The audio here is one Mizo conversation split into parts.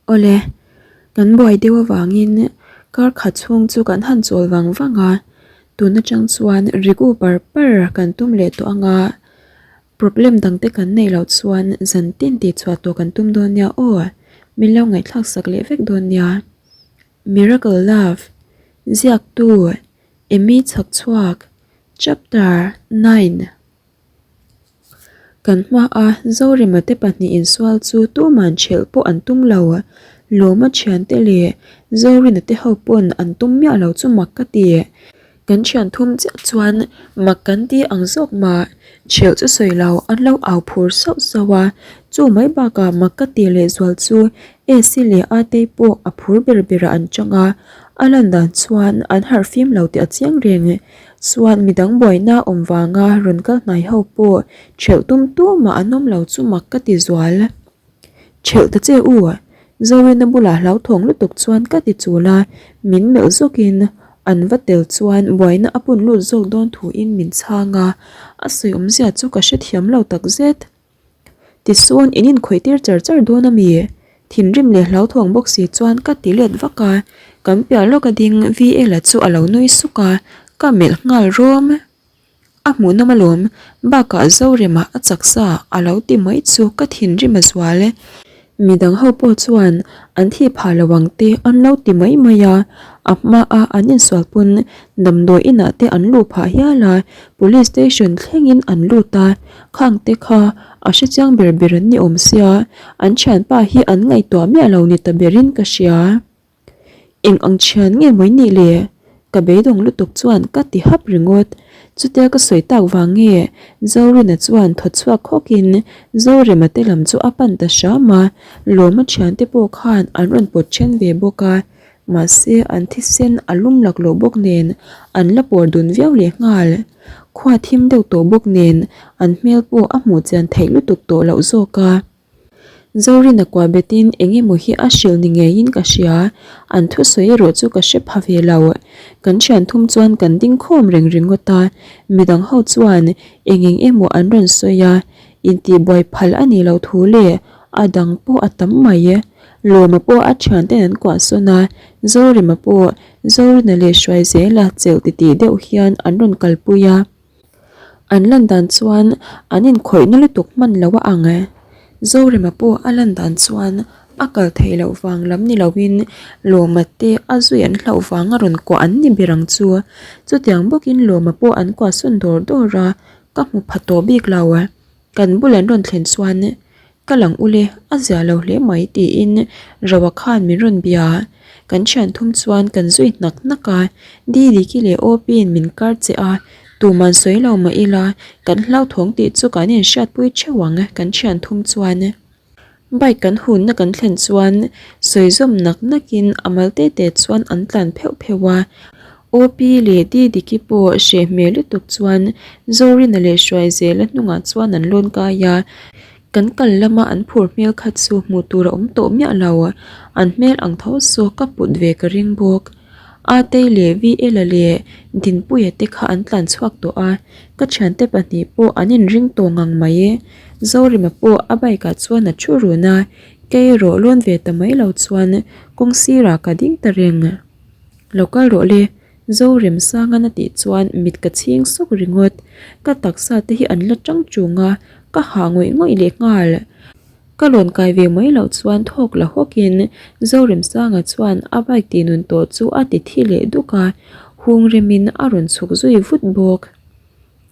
Awle, kan buai deuh avangin kar khat chhung chu kan han chawl vang vang a, tun atang chuan rigu par par kan tum leh tawh ang a, problem dang te kan neih loh chuan zan tin tih chhuah tawh kan tum dawn nia aw, min lo ngaihthlak sak leh vek dawn nia. Miracle Love, Ziaktu, Emmy Chhakchhuak, Chapter 9. Kan hmaa Zorema te pahnih insual chu tuman ṭhelh pawh an tum lo. Lawma ṭhiante leh Zorina te ho pawn an tum miah lo chu mak ka ti. Kan ṭhian thum chiah chuan mak kan ti ang zawk mah. Ṭhelh chu sawi lo an lo au phur sauh sauh a, chu mai bakah mak ka ti lehzual chu Esi leh Atei pawh a phur ber berah an chang a, a lan dan chuan an harh fim lo tih a chiang reng. Chuan midang buaina awm vanga rawn kal hnai ho pawh ṭhelh tum tumah an awm lo chu mak ka ti zual. Ṭhelh ta che u! Zoina bulah hlauthawng lutuk chuan ka ti chul a, min melh zawkin an va tel chuan buaina a pun lut zawk dawn thuin min chhang a, a sawi awmzia chu ka hrethiam lo takzet. Tisawn in inkhawih tir char char dawn a mi? Thinrim leh hlauthawng bawk si chuan ka ti let vak a, kan piah lawk a ding VL a chu a lo nui suk a, ka melh nghal rawm. A hmuhnawm alawm, bakah Zorema a chaksa a lo ti mai chu ka thinrim a zual. Midang ho pawh chuan an thih phah lo ang te an lo ti mai mai a, a hma a an insual pawn damdawi inah te an luh phah hial a, police station thlengin an lut a, khang te kha a hrechiang ber ber an ni awm sia, an thianpa hi an ngaihtuah miah lo ni ta berin ka hria. Eng ang thian nge mai nih le? Ka beidawng lutuk chuan ka ti hap ringawt. Chutia ka sawi tak vang nge Zorina chuan thaw chhuak khawkin Zorema te lam chu a pan ta hram a, Lawma thiante pawh khan an rawn pawt then ve bawk a, mahse an thisen a lum laklawh bawk nen an la pawr dun viau lehnghal. Khua thim deuh tawh bawk nen an hmel pawh a hmuh chian theih lutuk tawh loh zawk a. Zorina kuah betin eng emaw hi a hrilh ni ngeiin ka hria, an thusawi erawh chu ka hre pha ve lo. Kan thian thum chuan kan ding khawm reng ringawt a, midang ho chuan eng eng emaw an rawn sawi a, intihbuai phal a nih loh thu leh a dang pawh a tam mai. Lawma pawh a thianten an kuah sawn a, Zorima pawh Zorina leh Hruaizela chelh titih deuh hian an rawn kalpui a. An lan dan chuan an inkhawihna lutuk hman lo a ang e. Zorema pawh a lan dan chuan a kal theih loh vang lam ni loin Lawma te a zui an hlauh vang a rawn kuah an ni ber ang chu. Chutiang bawkin Lawma pawh an kuah sawn dawr dawr a, ka hmu pha tawh bik lo. Kan bul an rawn thlen chuan Ka lang ule, a zia lo hle mai tiin Roa khan min rawn bia. Kan thian thum chuan kan zui hnak hnak a, Didiki leh Opiin min kar che a, tuman sawi lo mah ila kan hlauthawng tih chu kan inhriatpui theuh ang kan thian thum chuan. Bike kan hunna kan thlen chuan sawi zawm nak nakin a mal te te chuan an tlan pheuh pheuh a, Opi leh Didiki pawh hreh hmel lutuk chuan Zorina leh Hruaizela hnungah chuan an lawn kai a, kan kal lama an phur hmel kha chu hmuh tur a awm tawh miah lo, an hmel ang tho saw ka put ve ka ring bawk. Atei leh VL-a leh Dinpuia te kha an tlan chhuak tawh a, ka thiante pahnih pawh an inring tawh ngang mai e. Zorima pawh a bike ah chuan a thu run a, kei erawh lawn ve ta mai lo chuan kawng sirah ka ding ta reng. Lo kal rawh le, Zoremsangan a tih chuan mit ka chhing sawk ringawt. Ka taksa te hi an la tang chung a, ka hah ngawih ngawih leh nghal. Ka rawn kai ve mai loh chuan thawk la hawkin Zoremsanga chuan a bike tih nun tawh chu a ti thi leh duk a, hung remin a rawn chhuk zui vut bawk.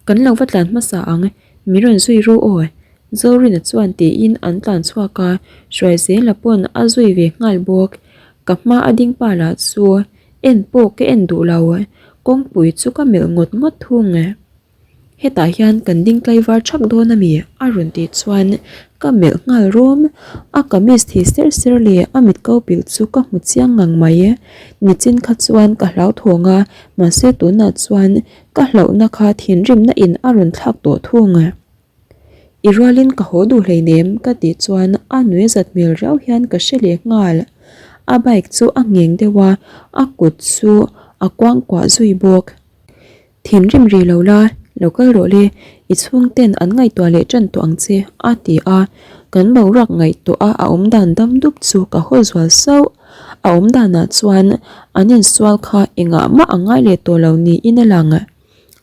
Kan lo va tlan hmasa ang, min rawn zui ru aw. Zorina chuan tiin an tlan chhuak a, Hruaizela pawn a zui ve nghal bawk. Ka hma a ding pa lah chu en pawh ka en duh lo, kawngpui chu ka melh ngawt ngawt thung. Hetah hian kan ding tlaivar thak dawn a mi? a rawn tih chuan ka melh nghal rawm. A kamis thi ser ser leh a mit ko pilh chu ka hmu chiang ngang mai. Nichin kha chuan ka hlauthawng a, mahse tunah chuan Ka hlauhna kha thinrimna in a rawn thlak tawh thung. I rualin ka haw duh hleinem ka tih chuan a nui zat hmel riau hian ka hre leh nghal. A bike chu a ngheng deuh a, a kut chu a kuangkuah zui bawk. Thinrim ri lo la, lo kal rawh le, i chhungten an ngaihtuah leh tan tawh ang che a ti a. Kan boruak ngaihtuah a a awmdan dam dup chu ka haw zual sauh. A awmdanah chuan an insual kha engah mah a ngai leh tawh lo niin a lang.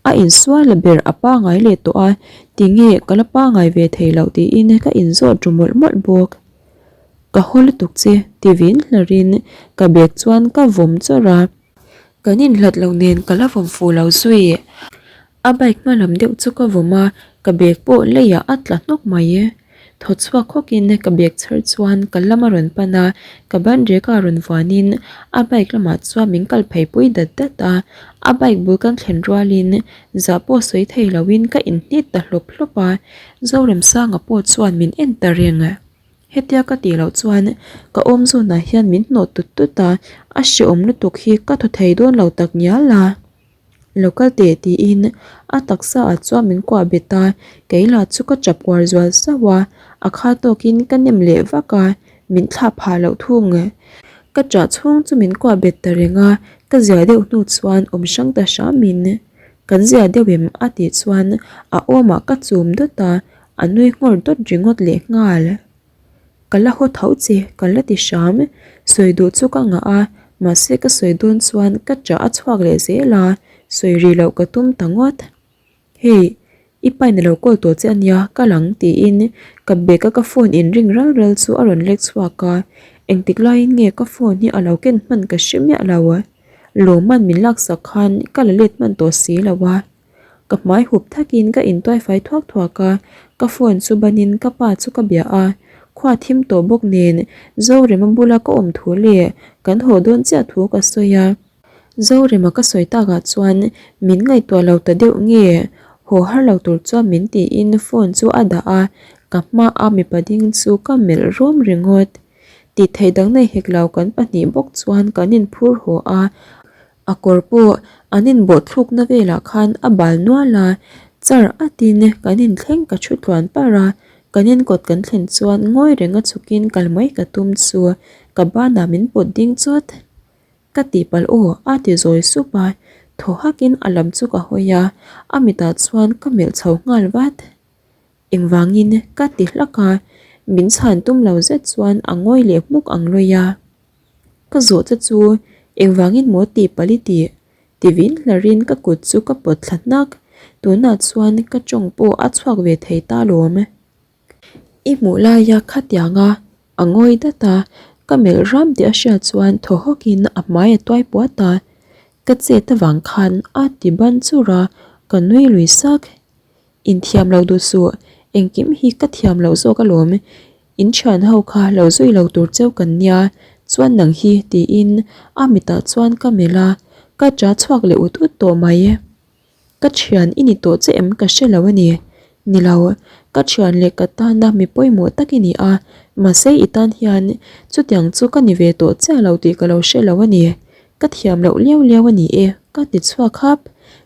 A insual la ber a pangai leh tawh a, tinge ka la pangai ve thei loh tiin ka inzawt ru mawlh mawlh bawk. Ka haw lutuk che ti vin hlarin ka bag chuan ka vawm chawrh a. Kan inhlat lo nen ka la vawm fuh lo zui. A bike hma lam deuh chu ka vawm a, ka bag pawh leiah a tla hnawk mai. Thaw chhuak hawkin ka bag chhar chuan ka lam a rawn pan a, ka ban reka rawn vuanin a bike lamah chuan min kal phei pui dat dat a. A bike bul kan thlen rualin zah pawh sawi thei loin ka inhnit ta hlawp hlawp a, Zoremsanga pawh chuan min en ta reng. Hetia ka tih loh chuan ka awm zawnah hian min hnawh tut tut a, a hrehawm lutuk hi ka thaw thei dawn lo tak ngial a. Lo kal teh tiin a taksa ah chuan min kuah bet a, kei lah chu ka chap uar zual zauh a, a kha tawkin ka nem leh vak a, min thlah phah loh thung. Ka chah chhung chu min kuah bet ta reng a, ka zia deuh hnu chuan awm hrang ta hramin kan zia deuh em a tih chuan a awmah ka chum dawt a, a nui nghawr dawt ringawt leh nghal. Ka la haw tho che, ka la ti hram. Sawi duh chu ka ngah a, mahse ka sawi dawn chuan ka chah a chhuak leh zel a, sawi rih loh ka tum ta ngawt. Hei, i pain a lo call tawh che ania, ka lang tiin ka bag a ka phone in ring ral ral chu a rawn lek chhuak a, engtik laiin nge ka phone hi a lo ken hman ka hre miah lo. Lawmman min laksak khan ka la let hman tawh si lo a. Ka hmai hup thakin ka intuai fai thuak thuak a, ka phone chu banin ka pa chu ka bia a, khua thim tawh bawk nen Zorema bula ka awm thu leh kan haw dawn chiah thu ka sawi a. Zorema ka sawi takah chuan min ngaihtuah lo ta deuh nge haw har lo tur chuan min tiin phone chu a dah a, ka hmaa mipa ding chu ka melh rum ringawt. Tih theih dang nei hek lo kan pahnih bawk chuan kan inphur haw a, A kawr pawh an inbawh thlukna velah khan a bal nual a, char atin kan inthleng ka thu tluan par a, kan inkawt kan thlen chuan ngawi renga chhukin kal mai ka tum chu ka banah min pawt ding chawt. Ka tihpalh aw a ti zawi sup a, thaw hakin a lam chu ka hawi a, a mitah chuan ka melh chho nghal vat. Engvangin ka ti hlak a, min chhan tum lo zet chuan a ngawi leh hmuk ang lawih a. Ka zawh che chu engvangin maw tih palh i tih? Ti vin hlarin ka kut chu ka pawt thla hnak. Tunah chuan ka tawng pawh a chhuak ve thei ta lawm. I hmuh laia khatianga a ngawi dat a, ka melh ram tih a hriat chuan thaw hawkin a hmai a tuai puat a. Ka chet avang khan a ti ban chur a, ka nui lui sak. Inthiam lo duh suh, engkim hi ka thiam loh zawk alawm, in thian ho kha lo zui lo tur cheu kan nia, chuan nang hi tiin a mitah chuan ka melh a, ka cha chhuak leh ut ut tawh mai. Ka thian i ni tawh che em ka hre lo a ni. Ni lo, ka thian leh ka tana mi pawimawh tak i ni a, mahse i tan hian chutiang chu ka ni ve tawh chiah lo tih ka lo hre lo a ni. Ka thiam loh liau liau a ni e, ka ti chhuak hap.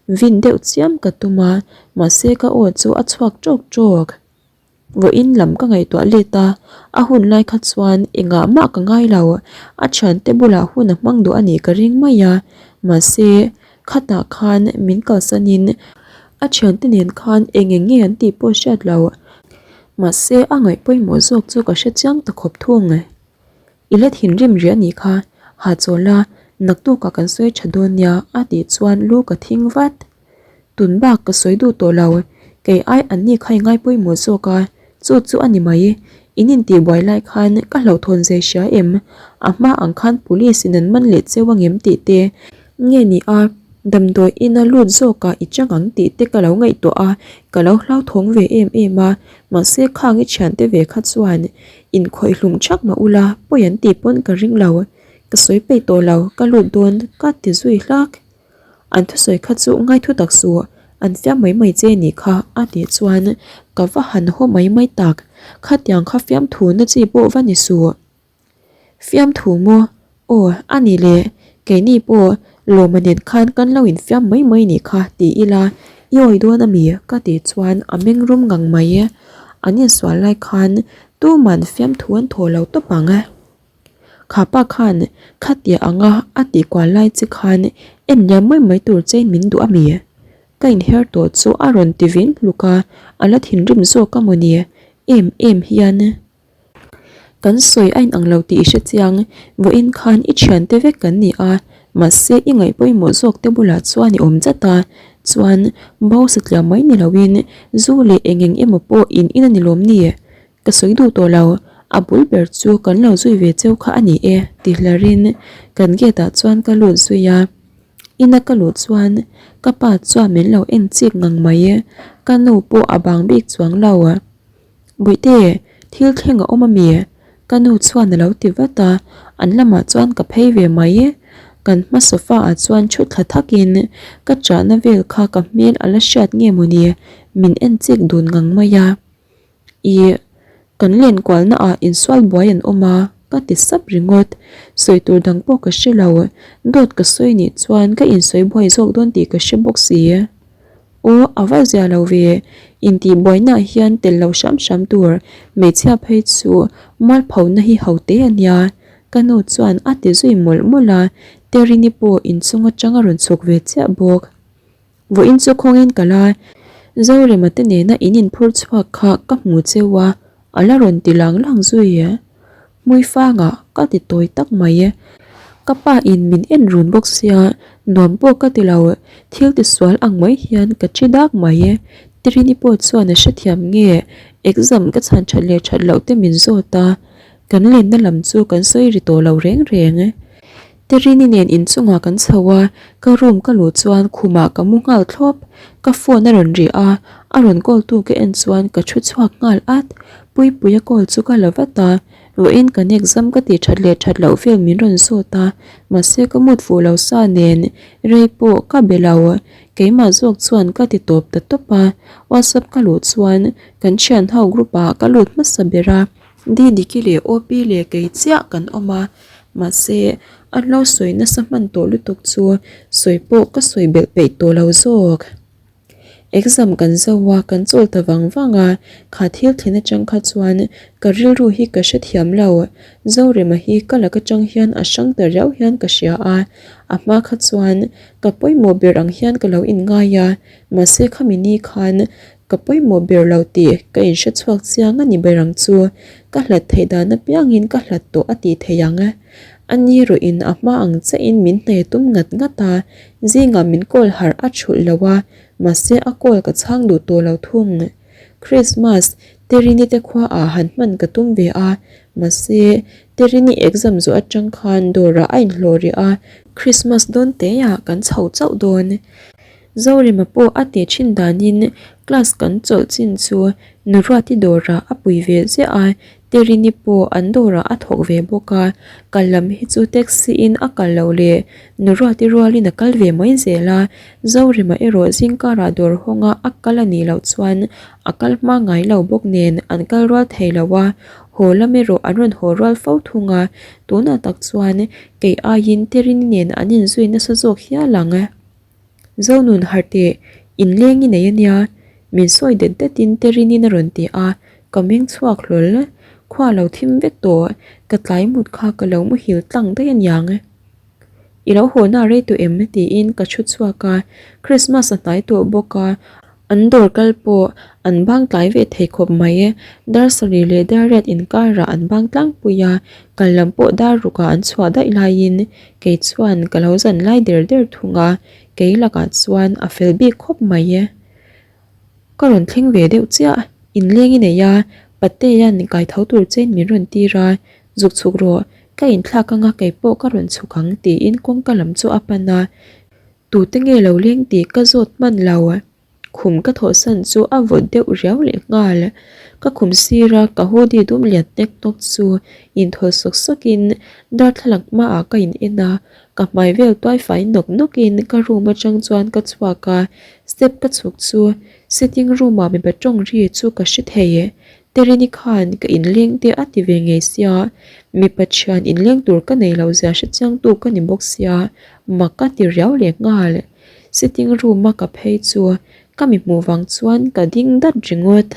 Vin deuh chiam ka tum a, mahse ka aw chu a chhuak tawk tawk. Vawiin lam ka ngaihtuah let a, a hun lai kha chuan engah mah ka ngai lo. A thiante bulah hun a hmang duh a nih ka ring mai a, mahse khatah khan min kalsanin a thiante nen khan eng eng nge an tih pawh hriat lo. Mahse a ngaih pawimawh zawk chu ka hre chiang ta khawp thung. I la thinrim rih a nih kha, hahchawl a, naktukah kan sawi tha dawn nia a tih chuan lu ka thing vat. Tun bak ka sawi duh tawh lo, kei ai an ni kha i ngai pawimawh zawk a, chu chu a ni mai. In intihbuai lai khan ka hlauhthawn zai hria em? A hma ang khan police in an man leh cheu angem tih te nge ni a, damdawi ina lut zawkah i chang ang tih te ka lo ngaihtuah a, ka lo hlauthawng ve em em a, mahse khang i thiante ve kha chuan Inkhawih hlum thak mah ula pawi an tih pawn ka ring lo, ka sawi peih tawh lo, ka lut dawn ka ti zui hlak. An thusawi kha chu ngai thu tak suh, an fiam mai mai che nih kha a tih chuan ka va han haw mai mai tak, khatiang kha fiamthu na chi pawh va ni suh. Fiamthu maw? Aw, a ni le, keini pawh Lawma nen khan kan lo infiam mai mai nih kha ti ila, i awi dawn a mi? ka tih chuan a meng rum ngang mai. An insual lai khan tuman fiamthu an thaw lo tawp ang. Kha pa khan khatia anga a tih kual lai che khan en liam mai mai tur chein min duh a mi? Ka inher tawh chu a rawn ti vin hluk a, a la thinrim zawk a maw ni? Em em hian. Kan sawi a inang lo tih i hre chiang, vawiin khan i thiante vek kan ni a, mahse i ngaih pawimawh zawk te bulah chuan i awm zat a, chuan bo satliah mai ni loin zu leh eng eng emaw pawh in in a ni lawm ni? Ka sawi duh tawh lo, a bul ber chu kan lo zui ve cheu kha a ni e ti hlarin kan gate ah chuan ka lut zui a. Ina ka luh chuan ka pa chuan min lo en chik ngang mai, ka nu pawh a bang bik chuang lo. Bawihte, thil thleng a awm a mi? Ka nu chuan a lo ti vat a, an lamah chuan ka phei ve mai. Kan hma sofa ah chuan thu thla thakin ka chahna vel kha ka hmel a la hriat nge mawni min en chik dun ngang mai a. Ih, kan len kualna ah insual buai an awm a, ka ti sap ringawt. Sawi tur dang pawh ka hre lo, dawt ka sawi nih chuan ka insawi buai zawk dawn tih ka hre bawk si. Aw, a va zia lo ve, intih buainaah hian tel lo hram hram tur hmeichhia phei chu mualphona hi ho te a nia, ka nu chuan a ti zui mawlh mawlh a, Terini pawh inchung atang a rawn chhuk ve chiah bawk. Vawiin chu khawngin ka la, Zorema te nena in inphur chhuak kha ka hmu cheu a, a la rawn ti lang lang zui e. Hmui fangah ka ti tawi tak mai e. Ka pa in min en run bawk sia, nuam pawh ka ti lo, thil ti sual ang mai hian ka thi dak mai e. Terini pawh chuan a hrethiam nge, exam ka chhan that leh that loh te min zawt a, kan lenna lam chu kan sawi ri tawh lo reng reng e. Terini nen inchungah kan chho a, ka room ka luh chuan khumah ka mu nghal thlawp. Ka phone a rawn ri a, a rawn call tu ka en chuan ka thu chhuak nghal at. Puipuia call chu ka la vat a, vawiin kan exam ka tih that leh that loh vel min rawn zawt a, mahse ka mood fuh lo sa nen rei pawh ka be lo. Keimah zawk chuan ka ti tawp ta tawp a, WhatsApp ka luh chuan kan thian ho group ah ka lut hmasa ber a. Didiki leh OP leh kei chiah kan awm a, mahse a hlo sawi nasa hman tawh lutuk chu sawi pawh ka sawi belh peih tawh lo zawk. Exam kan zo a, kan chawl ta vang vang a, kha thil thlen atang kha chuan ka rilru hi ka hrethiam lo. Zorema hi ka lak atang hian a hrang ta riau hian ka hria a, a hma kha chuan ka pawimawh ber ang hian ka lo inngai a, mahse khami ni khan Ka pawimawh ber lo tih ka inhre chhuak chiang a ni ber ang chu. Ka hlat theih dan apiangin ka hlat tawh a tih theih ang. A ni ruhin a hma ang chiahin min hne tum ngat ngat a, zingah min call harh a thulh lo a, mahse a call ka chhang duh tawh lo thung. Christmas, Terini te khua ah han hman ka tum ve a, mahse Terini exam zawh atang khan dawrah a inhlawh rih a, Christmas dawn teah kan chho chauh dawn. Zorema pawh a tih thin danin class kan chawlh chin chu Nuruati dawrah a pui ve ziah a, Terini pawh an dawrah a thawk ve bawk a, kal lam hi chu taxi in a kal loh leh Nuruati rualin a kal ve mai zel a, Zorema erawh zingkarah dawr hawnga a kal a nih loh chuan a kal hma ngai lo bawk nen an kal rual thei lo a, haw lam erawh an rawn haw rual fo thung a, tunah tak chuan kei aiin Terini nen an inzui nasa zawk hial ang. Zonun harh teh, inleng i nei ania, min sawi det detin Terinin a rawn ti a, ka meng chhuak hlawl. Khua lo thim vek tawh, ka tlai mut kha ka lo muhil tlang daih aniang. I lo haw na rei tawh em? tiin ka thu chhuak a, Christmas a hnai tawh bawk a, an dawr kal pawh an bang tlai ve thei khawp mai. Dar sarih leh dar riat inkarah an bang tlangpui a, kal lam pawh dar rukah an chhuah daih laiin Kei chuan ka lo zan lai der der thung a, kei lakah chuan a fel bik khawp mai e. Ka rawn thleng ve deuh chiah, inleng i nei a, Patea'n kai tho tur chein min rawn tir a, zuk chhuk rawh, ka inthlak anga kei pawh ka rawn chhuk ang tiin kawngka lam chu a pan a, tute nge lo leng tih ka zawt hman lo. Khum ka thawhsan chu a vawt deuh riau leh nghal. Ka khum sir a ka hoodie dum lian nek hnawk chu inthawl sawk sawk in darthlalang hmaah ka in en a, ka hmai vel tuai fai nawk nawk in ka room atang chuan ka chhuak a, step ka chhuk chu sitting room ah mipa tawng ri chu ka hre thei. Terini khan ka inleng te a ti ve ngei sia, mipa thian inleng tur ka nei lo zia hrechiang tu ka ni bawk sia, mak ka ti riau leh nghal. Sitting room a ka phei chu ka mi hmuh vang chuan ka ding dat ringawt.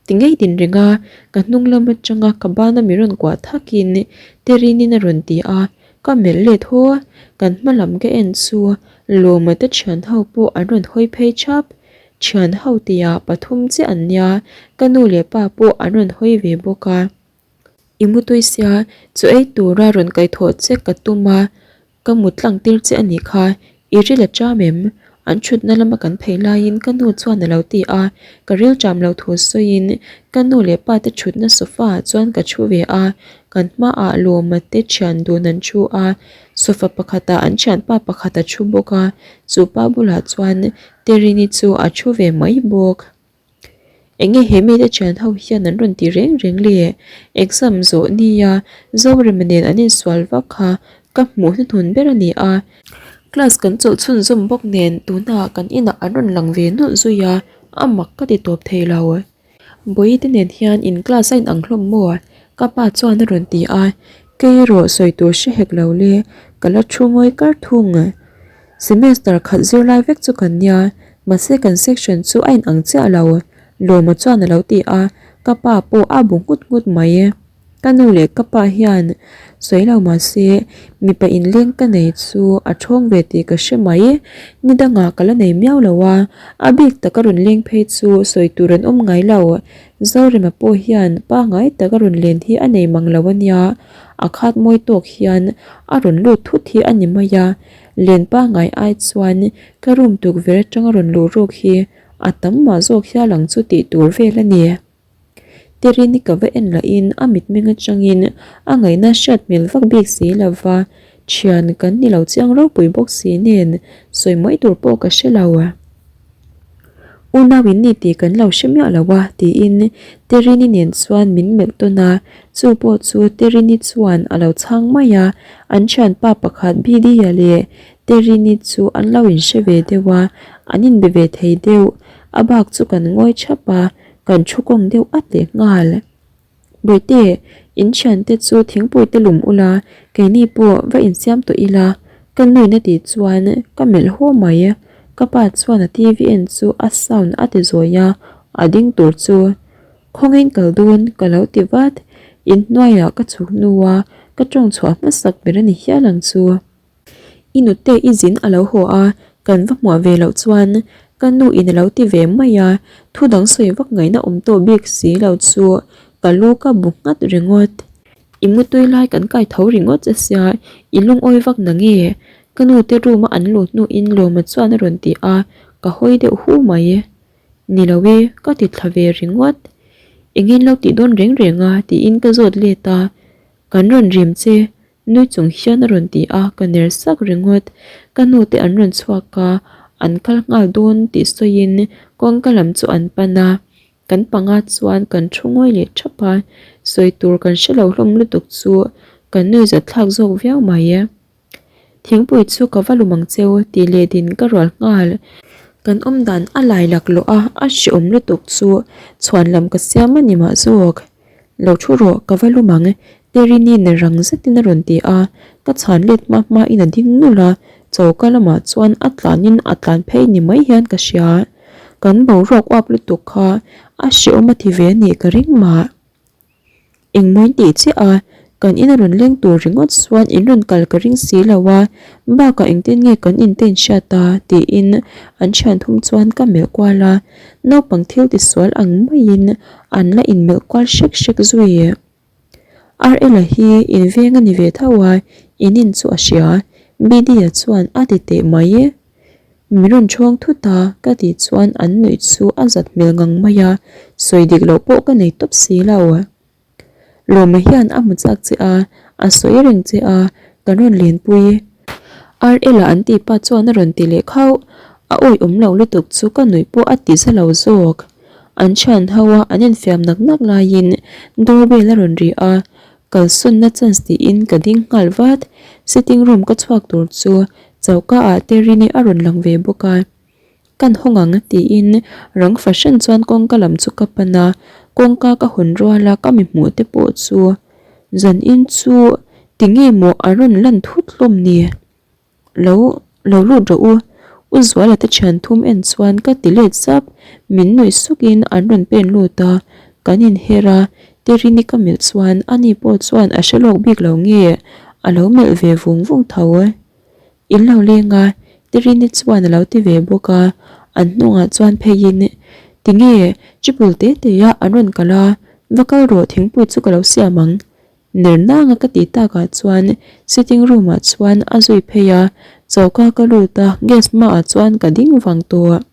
Ti ngei din reng a, ka hnung lam atanga ka bana mi rawn kuah thakin Terinin a rawn ti a, ka melh let haw. Kan hma lam ka en chu Lawma te thian ho pawh an rawn hawi phei thap. Thian ho tia pathum chiah an nia, ka nu leh pa pawh an rawn hawi ve bawk a. I mutui sia, chu ei tura rawn kaihthawh che ka tum a, ka mut tlang tir che a nih kha, i ril a ṭam em? An ṭhutna lama kan phei laiin ka nu chuan a lo ti a, ka ril ṭam lo thu sawiin ka nu leh pa te ṭhutna sofa ah chuan ka ṭhu ve a, kan hmaah Lawma te ṭhian dun an ṭhu a, sofa pakhatah an ṭhianpa pakhat a ṭhu bawk a, chu pa bulah chuan Terini chu a ṭhu ve mai bawk. Enge he mite thian ho hian an rawn ti reng reng le? Exam zawh nia Zorema nen an insual vak kha ka hmuh hnuhnun ber a ni a. Class kan chawlh chhunzawm bawk nen tunah kan inah an rawn lang ve nawlh zui a, a mak ka ti tawp thei lo. Bawihi te nen hian in class a inang hlawm maw? Ka pa chuan a rawn ti a, kei erawh sawi tur hre hek lo le, ka la thu ngawi kar thung. Semester khat zirlai vek chu kan nia, mahse kan section chu a inang chiah lo, Lawma chuan a lo ti a, ka pa pawh a bu nghut nghut mai. Ka nu leh ka pa hian sawi lo mahse mipa inleng ka nei chu a thawng ve tih ka hre mai. Ni dangah ka la nei miau lo a, a bik taka rawn leng phei chu sawi tur an awm ngai lo. Zorema pawh hian pangngai taka rawn len hi a nei mang lo a nia, a khat mawi tawk hian a rawn lut thut hi a ni mai a. Len pangngai ai chuan ka room tukverh atanga rawn luh ruk hi a tam mah zawk hial ang chu tih tur vel a ni. Terini ka va en lahin a mitmeng atangin a ngaihna hriat hmel vak bik si lo va, thian kan ni lo chiang ropui bawk si nen sawi mai tur pawh ka hre lo. Unau in ni tih kan lo hre miah lo a tiin Terini nen chuan min melh tawn a, chu pawh chu Terini chuan a lo chhang mai a, an thianpa pakhat Bidya leh Terini chu an lo inhre ve deuh a, an inbe ve thei deuh, a bak chu kan ngawi thap a, Kan thu kawng deuh at leh nghal. Bawihte, in thiante chu thingpui te lum ula, keini pawh va insiam tawh ila, ka nuin a tih chuan ka melh haw mai. Ka pa chuan a TV en chu a sound a ti zawi a, a ding tur chu khawngin kal dawn ka lo ti vat. Inhnuaiah ka chhuk hnu a, ka tawng chhuah hmasak ber a ni hial ang chu. I nute i zin a lo haw a, kan va hmuah ve loh chuan ka nu in a lo ti ve mai a, thu dang sawi vak ngaihna awm tawh bik si lo chu ka lu ka bu nghat ringawt. I mutui lai kan kai tho ringawt che sia, i lungawi vak na nge? Ka nu te room a an luh hnuin Lawma chuan a rawn ti a, ka hawi deuh hu mai. Ni lo e, ka ti thla ve ringawt. Engin lo tih dawn reng reng a tiin ka zawt let a, kan rawn rim che Nui chung hian a rawn ti a, ka ner sak ringawt. Ka nu te an rawn chhuak a, an kal nghal dawn tih sawiin kawngka lam chu an pan a. Kan panga chuan kan thu ngawi leh thap a, sawi tur kan hre lo hlawm lutuk chu kan nui zat thlak zawk viau mai e. Thingpui chu ka va lum ang cheu tih leh din ka rual nghal. Kan awm dan a lai laklawh a, a hreawm lutuk chu chhuan lam ka siam a ni mah zawk. Lo thu rawh, ka va lum ang, Terini ner rang zetin a rawn ti a, ka chhan let hma hmain a ding nulh a, choka lamah chuan a tlanin a tlan phei ni mai hian ka hria. Kan boruak uap lutuk kha a hrehawm a ti ve a nih ka ring mah. Engmawiin tih chiah a, kan in a rawn leng tur ringawt chuan in rawn kal ka ring si lo a, bakah engtin nge kan inte inhriat a? tiin an thian thum chuan ka melh kual a, naupang thil tisual ang maiin an la inmelh kual hrek hrek zui. Ar Ela hi in veng a ni ve tho a, in in chu a hria. Biddy-a chuan a ti teh mai e. Mi rawn chhawng thut a, ka tih chuan an nuih chu a zat hmel ngang mai a, sawi dik loh pawh ka nei tawp si lo. Lawma hian a hmu chak che a, a sawi reng che a, kan rawn lenpui. Ar Ela an tih pa chuan a rawn ti leh khauh. A awih awm lo lutuk chu ka nuih pawh a ti za lo zawk. An thian ho a, an infiam nak nak laiin doorbell a rawn ri a, kalsawnna chance tiin ka ding nghal vat. Sitting room ka chhuak tur chu choka ah Terini a rawn lang ve bawk a. Kan hawng ang tiin rang fahran chuan kawngka lam chu ka pan a, kawngka ka hawn rual a ka mi hmuh te pawh chu zanin chu tinge maw a rawn lan thut hlawm ni? Lo lo lut rawh u. U Zuala te thian thum en chuan ka ti let zap, min nuih suk in an rawn pen lut a, kan inher a, Terini ka melh chuan ani pawh chuan a hre lawk bik lo nge a lo melh ve vung vung tho. In lo leng a, Terini chuan a lo ti ve bawk a, an hnungah chuan pheiin tinge chipul te te a an rawn kal a, va kal rawh thingpui chu ka lo siam ang. Ner nanga ka tih takah chuan sitting room ah chuan a zui phei a, choka ka lut a, gas hmaah chuan ka ding vang tawh.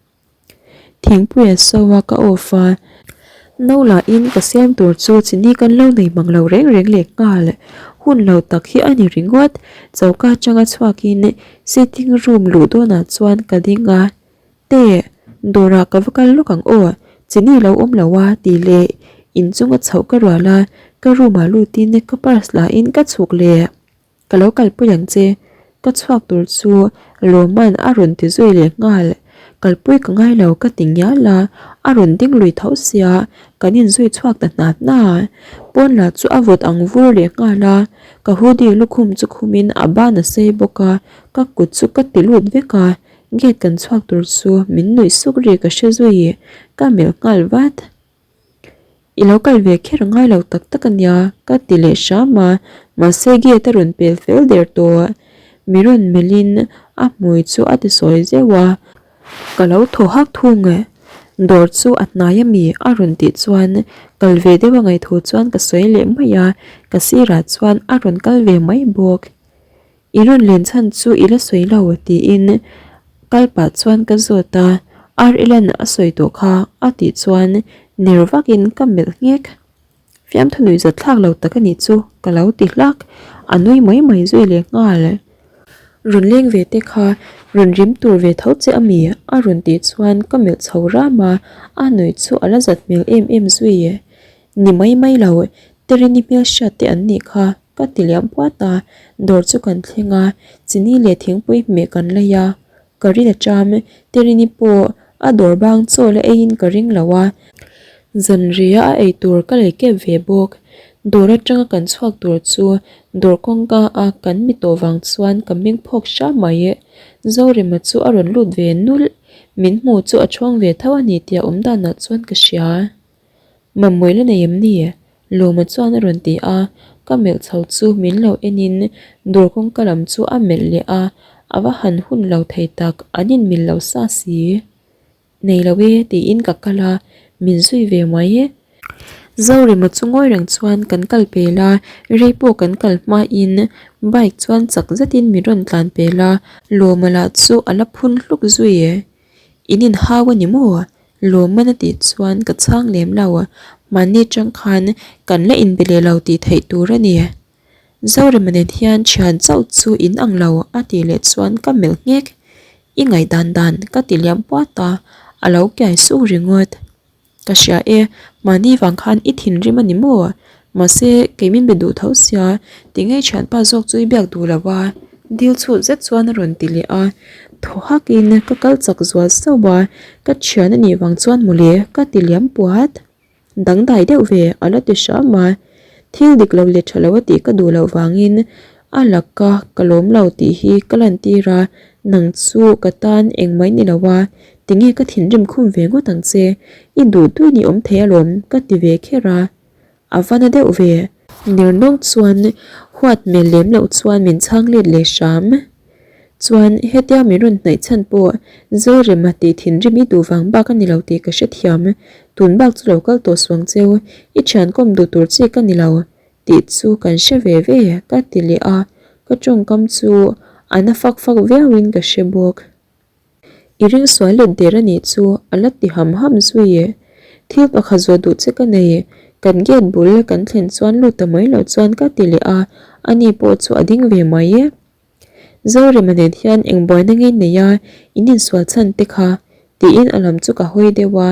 Thingpui a so a ka off a, no lahin ka siam tur chu chini kan lo nei mang lo reng reng leh nghal. Hun lo tak hi a ni ringawt, choka atanga chhuakin sitting room luh dawnah chuan ka ding a. Te, dawrah ka va kal lawk ang aw, chini lo awm lo a tih leh inchunga chhoh ka rual a, ka room ah lutin ka purse lahin ka chhuk leh. Ka lo kalpui ang che, ka chhuak tur chu Lawman a rawn ti zui leh nghal. Kalpui ka ngai lo ka ti ngial a, a rawn ding lui tho sia, kan inzui chhuak ta hna hna. Pawn lah chu a vawt ang vur leh nghal a, ka hoodie lukhum chu khumin a ban a sei bawk a, ka kut chu ka ti lut vek a, Gate kan chhuak tur chu min nuih suk ri ka hre zui, ka melh nghal vat. I lo kal ve kher ngai lo tak tak a nia ka ti leh hram a, mahse gate a rawn pel fel der tawh. Mi rawn melhin a hmui chu a ti sawi zeuh a, ka lo thaw hak thung. Dawr chu a hnai a mi a rawn tih chuan kal ve deuh a ngaih thu chuan ka sawi leh mai a, ka sirah chuan a rawn kal ve mai bawk. I rawn len chhan chu i la sawi lo tiin kal pah chuan ka zawt a, Ar Ellen a sawi tawh kha a tih chuan ner vakin ka melh nghek. Fiamthu nuih zat thlak lo tak a nih chu ka lo ti hlak, a nui mai mai zui leh nghal. Rawn leng ve te kha rawn rim tur ve tho che a mi a rawn tih chuan ka melh chho ram a, a nuih chu a la zat hmel em em zui. Ni mai mai lo, Terini hmelhriat te an nih kha. Ka ti liam puat a, dawr chu kan thleng a, chini leh thingpui hmeh kan lei a, ka rin a ṭam, Terini pawh a dawr bang chaw la eiin ka ring lo a, zanriah a ei tur ka lei kep ve bawk, dawr aṭanga kan chhuak tur chu dawr kawngka a kan mi tawh vang chuan ka meng phawk hram mai, Zorema chu a rawn lut ve nulh, min hmu chu a ṭhawng ve tho a ni tih a awm danah chuan ka hria. Mamawih la nei em ni? Lawma chuan a rawn ti a, ka melh chho chu min lo enin dawr kawngka lam chu a melh leh a, a va han hun lo thei tak, an inmil lo sa si. Nei lo e tiin ka kal a, min zui ve mai e. Zorema chu ngawi reng chuan kan kal pel a, rei pawh kan kal hmain bike chuan chak zetin min rawn tlan pel a, Lawma lah chu a la phun hluk zui e. In inhau a ni maw? Lawmman a tih chuan ka chhang lem lo. Mahni atang khan kan la inbe leh lo tih theih tur a ni. Zorema nen hian thian chauh chu in ang lo a tih leh chuan ka melh nghek. I ngaihdan dan ka ti liam puat a, a lo kiai suk ringawt. Ka hria e, mahni vang khan i thinrim a ni maw? Mahse, kei min be duh tho sia, tinge i thianpa zawk chu i biak duh lo a? Dil chhut zet chuan a rawn ti leh a, thaw hakin ka kal chak zual sauh a, ka thian a nih vang chuan mawle ka ti liam puat. Dangdai deuh ve a la ti hram a, thil dik lo leh tha lo a tih ka duh loh vangin a laka ka lawm lo tih hi ka lantir a, nang chu ka tan engmah i ni lo a, Tinge ka thinrim khum ve ngawt ang che, i duh duhin i awm thei alawm ka ti ve kher a, a va na deuh ve. Nirnawng chuan huat hmel lem loh chuan min chhang let leh hram. Chuan hetia min rawn hnaih chhan pawh Zorema tih thinrim i duh vang bak a ni lo tih ka hrethiam, tun bak chu lo kal tawh suang cheu, i thian kawm duh tur chi ka ni lo tih chu kan hre ve ve ka ti leh a, ka tawngkam chu a na fak fak viauin ka hre bawk. I ring sual let der a nih chu a la ti ham ham zui e. Thil pakhat zawh duh che ka nei, kan gate bul kan thlen chuan lut ta mai loh chuan ka ti leh a, ani pawh chu a ding ve mai e. Zorema nen hian eng buaina ngei nei a in insual chhan te kha tiin a lam chu ka hawi deuh a,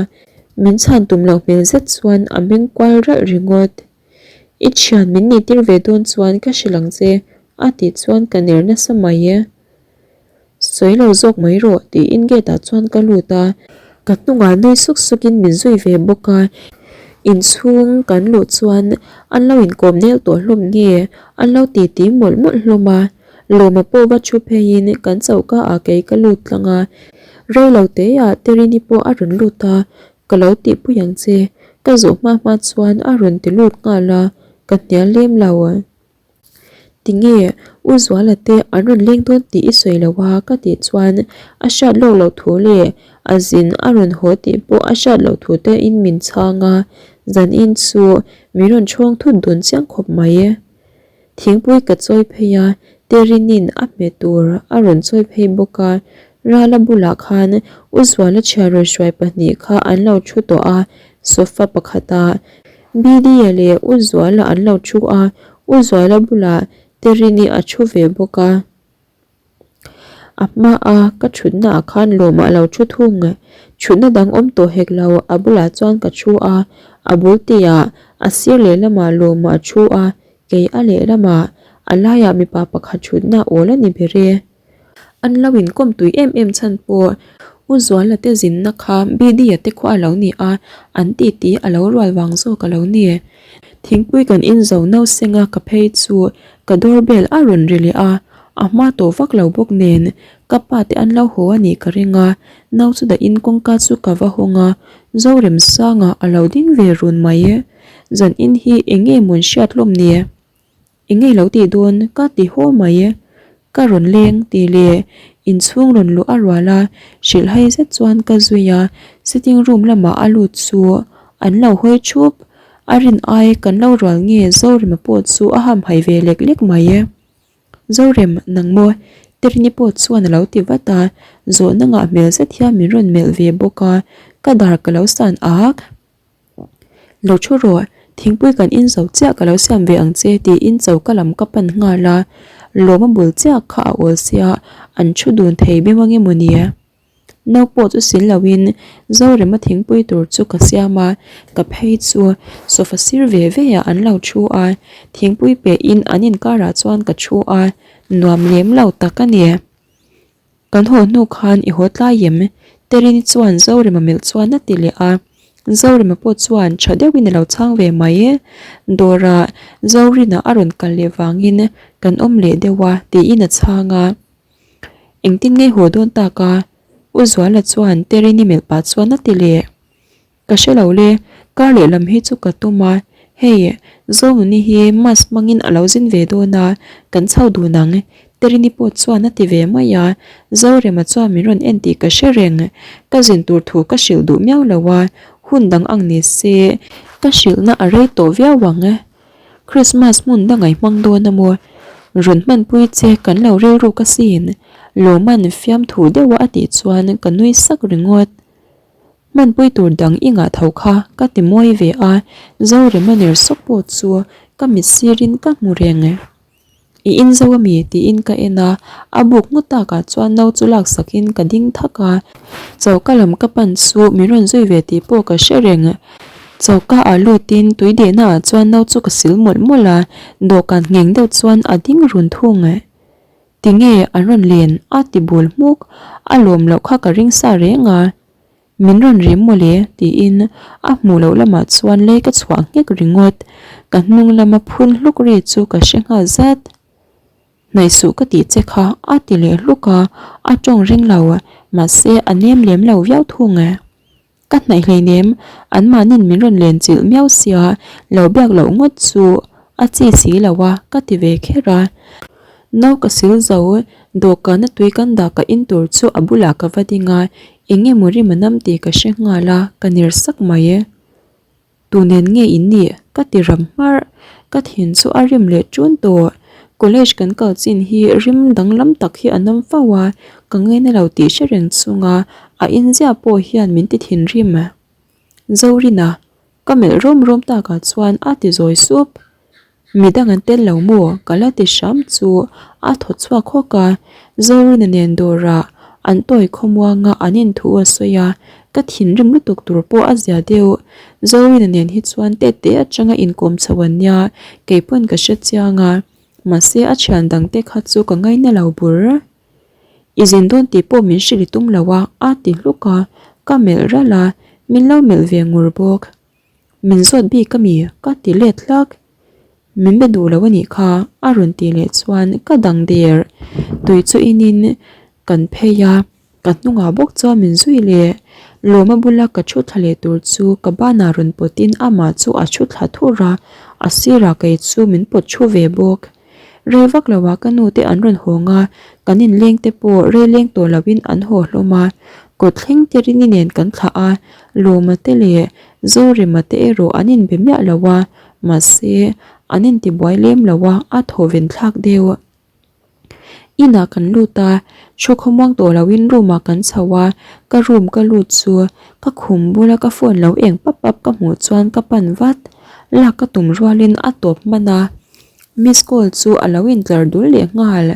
min chhan tum loh hmel zet chuan a meng kual ralh ringawt. I thian min nih tir ve dawn chuan ka hrilh ang che a tih chuan ka ner nasa mai e. Sawi lo zawk mai rawh tiin gate ah chuan ka lut a, ka hnungah nui suk suk in min zui ve bawk a, inchhung kan luh chuan an lo inkawm nel tawh hlawm nge an lo ti ti mawlh mawlh hlawm a, Lawma pawh va thu pheiin kan choka ah kei ka lut tlang a, rei lo te ah Terini pawh a rawn lut a, ka lo tihpui ang che ka zawh hma hma chuan a rawn ti lut nghal a, ka hnial lem lo. Tinge U Zuala te an rawn leng dawn tih i sawi lo a ka tih chuan a hriat lawk loh thu leh a zin a rawn haw tih pawh a hriat loh thu te in min chhang a, zan in chu min rawn chhawng thut dun chiang khawp mai. Thingpui ka chawi phei a, Terinin a hme tur a rawn chawi phei bawk a. Rala bulah khan U Zuala chhiar rawn hruai pahnih kha an lo thu tawh a, sofa pakhatah Biddy-a leh U Zuala an lo thu a, U Zuala bulah Terini a thu ve bawk a. A hmaa ka thutna ah khan lawmah a lo thu thung. Thutna dang awm tawh hek lo, a bulah chuan ka thu a, a bul tihah a sir lehlamah lawmah a thu a, kei a lehlamah a laiah mipa pakhat thutna awl a ni ber e. An lo inkawm tui em em chhan pawh U Zuala te zinna kha Biddy-a te khua a lo ni a, an titi a lo rual vang zawk a lo ni. Thingpui kan in zo no senga ka phei chu ka doorbell a rawn ri leh a, a hma tawh vak lo bawk nen ka pa te an lo haw a nih ka ring a, nau chu dahin kawngka chu ka va hawng a, Zoremsanga a lo ding ve run mai. Zan in hi eng nge mawn hriat hlawm ni? Eng nge lo tih dawn ka ti haw mai. Ka rawn leng tih leh inchhung rawn luh a rual a, hrilhhai zet chuan ka zui a, sitting room lamah a lut chu an lo hawi thup. A rin ai kan lo rual nge Zorema pawh chu a hamhaih ve lek lek mai. Zorem, nang maw? Terini pawh chuan a lo ti vat a, zawhna ngah hmel zet hian min rawn melh ve bawk a, ka dar ka lo san ak. Lo thu rawh, thingpui kan in zo chiah ka lo siam ve ang che tiin choka lam ka pan nghal a, lawma bul chiah kha a awl sia, an thu dun thei bem ange maw ni? No pawh chu sil loin Zorema thingpui tur chu ka siam a, ka phei chu sofa sir ve ve ah an lo thu a, thingpui peh in an inkarah chuan ka thu a, nuam lem lo tak a ni. Kan haw hnu khan i haw tlai em? Terini chuan Zorema melh chuan a ti leh a, Zorema pawh chuan tha deuhin a lo chhang ve mai. Dawrah Zorina a rawn kal leh vangin kan awm leh deuh a tiin a chhang a. Engtin nge haw dawn tak a? U Zuala chuan Terini melh pah chuan a ti leh. Ka hre lo le, kar lehlam hi chu ka tum a, hei Zonuni hi mask hmangin a lo zin ve dawn a, kan chho dun ang, Terini pawh chuan a ti ve mai a, Zorema chuan min rawn en tih ka hre reng, ka zin tur thu ka hrilh duh miau lo a, hun dang ang ni se, ka hrilhna a rei tawh viau ang. Christmas hmun dang ai hmang dawn a maw? Rawn hmanpui che kan lo rilru ka sin, Lawman fiamthu deuha a tih chuan ka nui sak ringawt. Hmanpui tur dang i ngah tho kha ka ti mawi ve a, Zorema ner sawk pawh chu ka mit sirin ka hmu reng. I in zo ami? tiin ka en a, a buk ngawt takah chuan no chu laksakin ka ding thak a, choka lam ka pan chu min rawn zui ve tih pawh ka hre reng. Choka ah lutin tui dehna ah chuan no chu ka sil mawlh mawlh a, dawhkan ngheng deuh chuan a ding run thung. Tinge an rawn len a ti bul hmuk, a lawm loh kha ka ring sa reng a, min rawn rim mawle tiin a hmuh loh lamah chuan lei ka chhuah nghek ringawt, ka hnung lama phun hluk ri chu ka hre nghal zat. Hnaih suh ka tih che kha a ti leh hluk a, a tawng ring lo, mahse a nem lem lo viau thung e. Ka hnaih hleinem, anmahni'n min rawn len chilh miau sia, lo biak loh ngawt chu a chi si lo a, ka ti ve kher a. No ka sil zo, dawhkana tui kan dah ka in tur chu a bulah ka va ding a, eng emaw rim a nam tih ka hre nghal a, ka ner sak mai e. Tu nen nge in nih? Ka ti ram hmarh. Ka thin chu a rim leh ṭun tawh. College kan kal chin hi rim danglam tak hi a nawm fo a, ka ngaina lo tih hre reng chunga a inziah pawh hian min ti thinrim. Zorina, ka melh rawm rawm takah chuan a ti zawi sup. Midang an tel lo maw? Ka la ti hram chu a thaw chhuak hawk a, Zorina nen dawrah an tawi khawmuanga an inthu a sawi a, ka thinrim lutuk tur pawh a zia deuh. Zorina nen hi chuan tete atanga inkawm chho an nia, keipawn ka hre chiang a, mahse a thian dangte kha chu ka ngaina lo bur. I zin dawn tih pawh min hrilh i tum lo a, a ti hluk a, ka melh ralh a, min lo melh ve ngur bawk. Min zawt bik a mi? Ka ti let hlak. Min be duh lo a nih kha a rawn tih leh chuan ka dang der. Tui chu inin kan phei a, ka hnungah bawk chuan min zui leh. Lawma bula ka thu thla leh tur chu ka banah rawn pawtin amah chu a thu thla thur a, a sirah kei chu min pawt thu ve bawk. Rei vak loah ka nu te an rawn hawng a, kan inleng te pawh rei leng tawh loin an haw hlawm a. Kawt thleng te Rini nen kan thlah a, Lawma te leh Zorema te erawh an inbe miah lo a, mahse an intibuai lem lo a, a thawven thlak deuh. Inah kan lut a, thu khawmuang tawh loin room ah kan chho a, ka room ka lut chu ka khum bula ka phone lo eng pap pap ka hmuh chuan ka pan vat, lak ka tum rualin a tawp hman a, miss call chu a lo intlar dul leh nghal,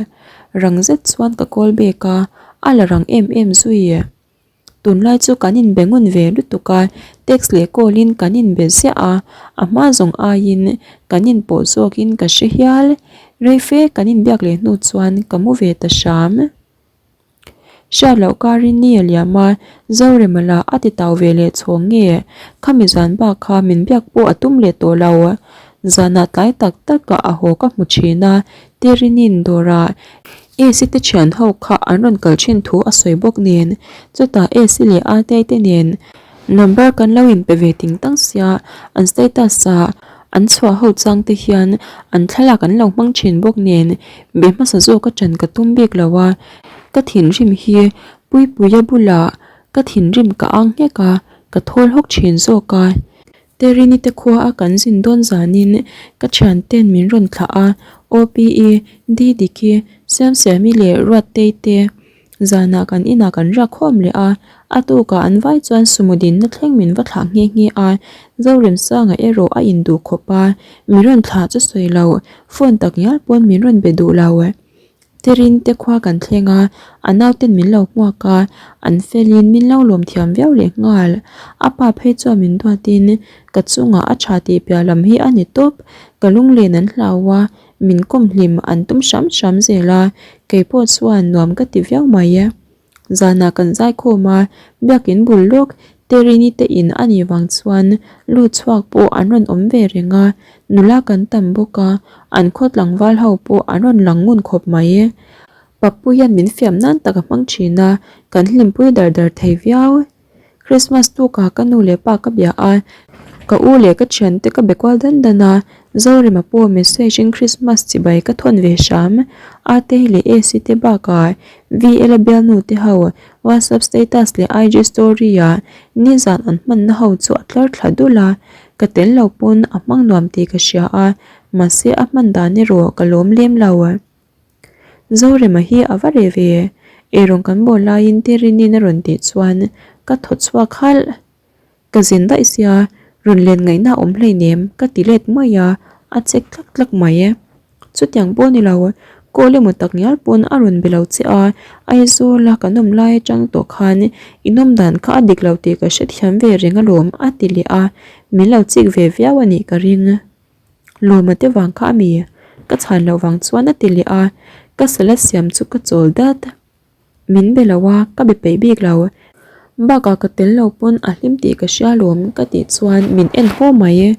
rang zet chuan ka call back a, a la rang em em zui. Tunlai chu kan inbe ngun ve lutuk a, text leh call in kan inbe ziah a, a hma zawng aiin kan inpawh zawkin ka hre hial. Rei fe kan inbiak leh hnu chuan ka mu ve ta hram. Hriat loh karin ni a liam a, Zorema lah a ti tau ve leh chhawng nge, khami zan bak kha min biak pawh a tum leh tawh lo. Zanah tlai tak takah a haw ka hmu thin a, Terinin dawrah Esi te thian ho kha an rawn kal thin thu a sawi bawk nen, chutah Esi leh Atei te nen number kan lo inpe ve ting tang sia, an status ah an chhuah ho chang te hian an thlalak an lo hmang thin bawk nen be hmasa zawk a ṭan ka tum bik lo a, ka thinrim hi Puipuia bulah ka thinrim ka ang nghek a, ka thawl hawk thin zawk a. Terini te khua a kan zin dawn zanin ka thianten min rawn thlah a, OPE, Didiki, Siamsiami leh Ruattei te zanah kan inah kan riak khawm leh a, a tukah an vai chuan sumo dinna thleng min va thlah nghe nghe a, Zoremsanga erawh a induh khawp a, min rawn thlah chu sawi lo, phone takngial pawn min rawn be duh lo. Terin te khua kan thleng a, a nauten min lo hmuak a, an felin min lo lawm thiam viau leh nghal. A pa phei chuan min duatin ka chungah a tha tih piah lam hi a ni tawp, ka lunglen an hlau a, min kawm hlim an tum hram hram zel a, keipawh chuan nuam ka ti viau mai. Zanah kan zai khawm a, biakin bul lawk Terini te in a nih vang chuan lut chhuak pawh an rawn awm ve reng a, nula kan tam bawk a, an khaw tlangval ho pawh an rawn lang ngun khawp mai. Papu hian min fiam nan tak a hmang thin a, kan hlimpui dar dar thei viau. Christmas tukah ka nu leh pa ka bia a, ka u leh ka thiante ka be kual dan dan a, Zorema pawh message in Christmas chibai ka thawn ve hram. Atei leh Esi te bakah VL a bialnu te ho WhatsApp status leh IG story ah nizan an hmanna ho chu a tlar thla dul a, ka tel lo pawn a hmang nuam tih ka hria a, mahse a hman dan erawh ka lawm lem lo. Zorema hi a va reh ve, eirawng kan bawl laiin Terinin a rawn tih chuan ka thaw chhuak halh. Ka zin daih sia, rawn len ngaihna a awm hleinem ka ti let mai a, a chek tlak tlak mai. Chutiang pawh ni lo, call emaw tak ngial pawn a rawn be lo che a, Aizawl a kan awm lai atang tawh khan inawm dan kha a dik lo tih ka hrethiam ve reng alawm a ti leh a, min lo chik ve viau a nih ka ring. Lawma te vang kha a mi? Ka chhan loh vang chuan a ti leh a, ka salad siam chu ka chawl dat. Min be lo a, ka be peih bik lo. Bakah ka tel lo pawn a hlim tih ka hria lawm ka tih chuan min en haw mai.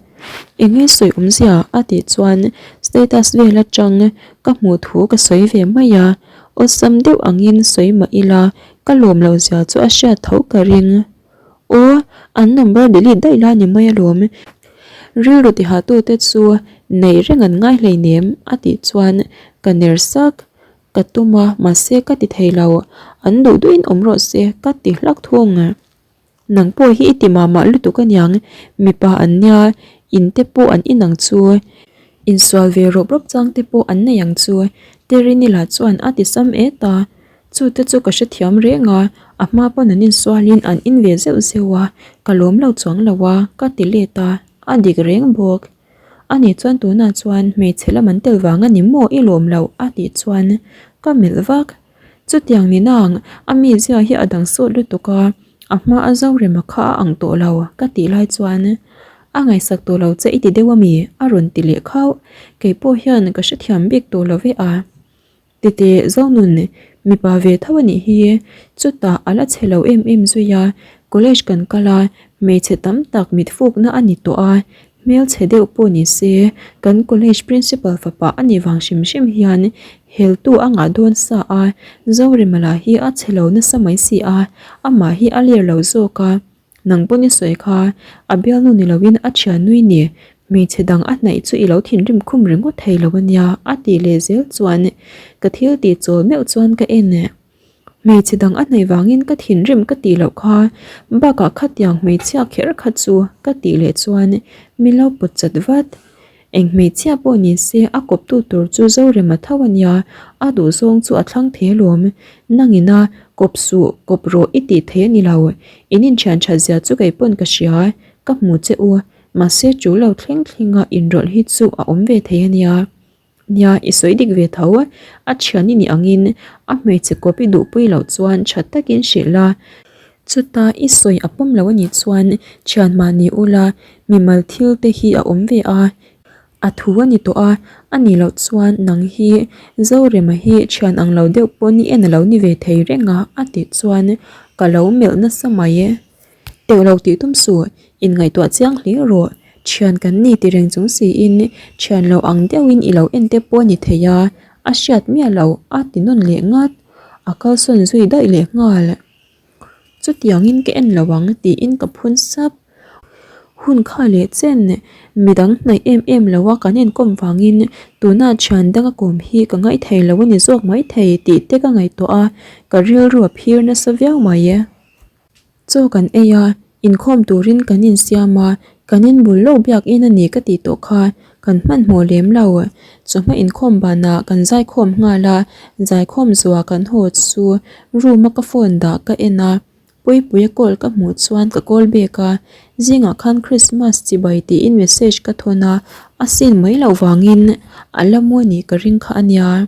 Eng nge sawi awmzia? a tih chuan status vel atang ka hmuh thu ka sawi ve mai a, awlsam deuh angin sawi mah ila ka lawm loh zia chu a hriat tho ka ring. Aw, an number delete daih la ni mai alawm. Rilru tihatute chu neih reng an ngai hleinem a tih chuan ka ner sak. Ka tum a, mahse ka ti thei lo. An duh duhin awm rawh se ka ti hlak thung. Nang pawh hi i ti mah mah lutuk aniang, mipa an nia, in te pawh an inang chu. Insual ve rawp rawp chang te pawh an nei ang chu, Terini lah chuan a ti sam et a. Chute chu ka hrethiam reng a, a hma pawn an insualin an in ve zeuh zeuh a, ka lawm lo chuang lo a, ka ti let a, a dik reng bawk. Ani chuan tunah chuan hmeichhe lam an tel vang a ni maw i lawm loh a tih chuan ka melh vak. Chutiang ni nang, a mizia hi a dang sawt lutuk a, a hma a Zorema kha a ang tawh lo ka tih lai chuan a ngaihsak tawh lo che i ti deuh a mi? a rawn ti leh khauh. Keipawh hian ka hrethiam bik tawh lo ve a. Tete Zonun, mipa ve tho a nih hi, chutah a la chhe lo em em zui a, college kan kal a, hmeichhe tam tak mit fukna a ni tawh a, hmelchhe deuh pawh ni se, kan college principal fapa a nih vang hrim hrim hian heltu a ngah dawn sa a, Zorema lah hi a chhe lo nasa mai si a, amah hi a ler lo zawk a. Nang pawn i sawi kha, a bialnu ni loin a thian nui ni, hmeichhe dang a hnaih chu i lo thinrim khum ringawt thei lo ania a tih leh zel chuan ka thil tih chawl meuh chuan ka en. Hmeichhe dang a hnaih vangin ka thinrim ka tih loh kha, bakah khatiang hmeichhia kher kha chu ka tih leh chuan min lo pawt chat vat. Eng hmeichhia pawh ni se a kawptu tur chu Zorema tho a nia, a duhzawng chu a thlang thei alawm. Nangina kawp suh, kawp rawh i tih thei a ni lo. In inthian that zia chu kei pawn ka hria, ka hmu che u. Mahse chu lo thleng thlenga inrawlh hi chu a awm ve thei a nia. Nia, i sawi dik ve tho. A thian i nih angin a hmeichhe kawp i duhpui loh chuan tha takin hrilh la. Chuta i sawi a pawm lo a nih chuan thian mahni ula mimal thil te hi a awm ve a. A thu a ni tawh a, a nih loh chuan nang hi Zorema hi thian ang lo deuh pawn i en a lo ni ve thei reng a a tih chuan ka lo melh nasa mai e. Teuh lo tih tum suh, inngaihtuah chiang hle rawh. Thian kan ni ti reng chung siin thian lo ang deuhin i lo en te pawh a ni thei a, a hriat miah loh a ti nawn leh ngat. A kalsawn zui daih leh nghal. Chutiangin ka en lo ang tiin ka phun sap. Hun kha leh chen midang hnaih em em lo a kan inkawm vangin tuna thian danga kawm hi ka ngaithei lo a ni zawk maithei tih te ka ngaihtuah a, ka rilru a phir nasa viau mai. Chaw kan ei a, inkhawm turin kan insiam a, kan inbul lo biakin a ni ka tih tawh kha kan hmanhmawh lem lo. Chawhma inkhawm banah kan zaikhawm nghal a, zaikhawm zuah kan haw chu room a ka phone dah ka en a, Puipuia call ka hmuh chuan ka call back a, zingah khan Christmas chibai tiin message ka thawn a, a sin mai loh vangin a la maw nih ka ring kha a nia.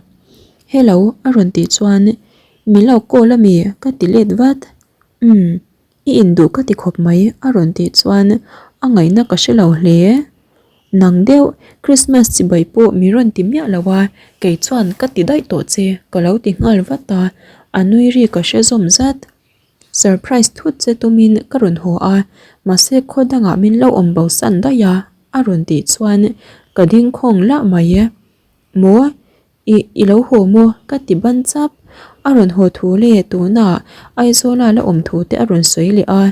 Hello a rawn tih chuan Min lo call a mi? Ka ti let vat. Umm, i induh ka ti khawp mai a rawn tih chuan a ngaihna ka hre lo hle. Nang deuh, Christmas chibai pawh mi rawn ti miah lo a, kei chuan ka ti daih tawh che ka lo ti nghal vat a, a nui ri ka hre zawm zat. Surprise thut che tumin ka rawn haw a, mahse khaw dangah min lo awm bo san daih a a rawn tih chuan ka ding khawng lah mai. Maw? Ih, i lo haw maw? Ka ti ban chap. A rawn haw thu leh tunah Aizawla la awm thu te a rawn sawi leh a,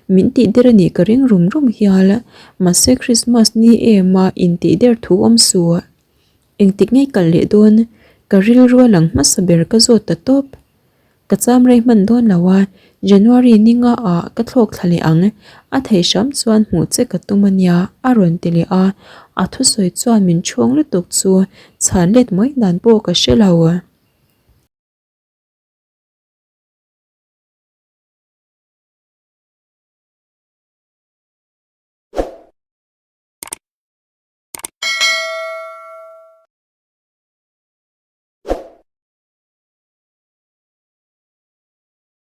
min tih der a nih ka ring rum rum hial. Mahse Christmas ni em a intih der thu awm suh. Engtik ngei kal leh dawn? Ka rilru a lang hmasa ber ka zawt ta tawp. Ka cham rei hman dawn lo a, January ni nga ah ka thlawk thla leh ang, a theih hram chuan hmuh che ka tum a nia a rawn ti leh a, a thusawi chuan min chhawng lutuk chu chhan let mai dan pawh ka hre lo.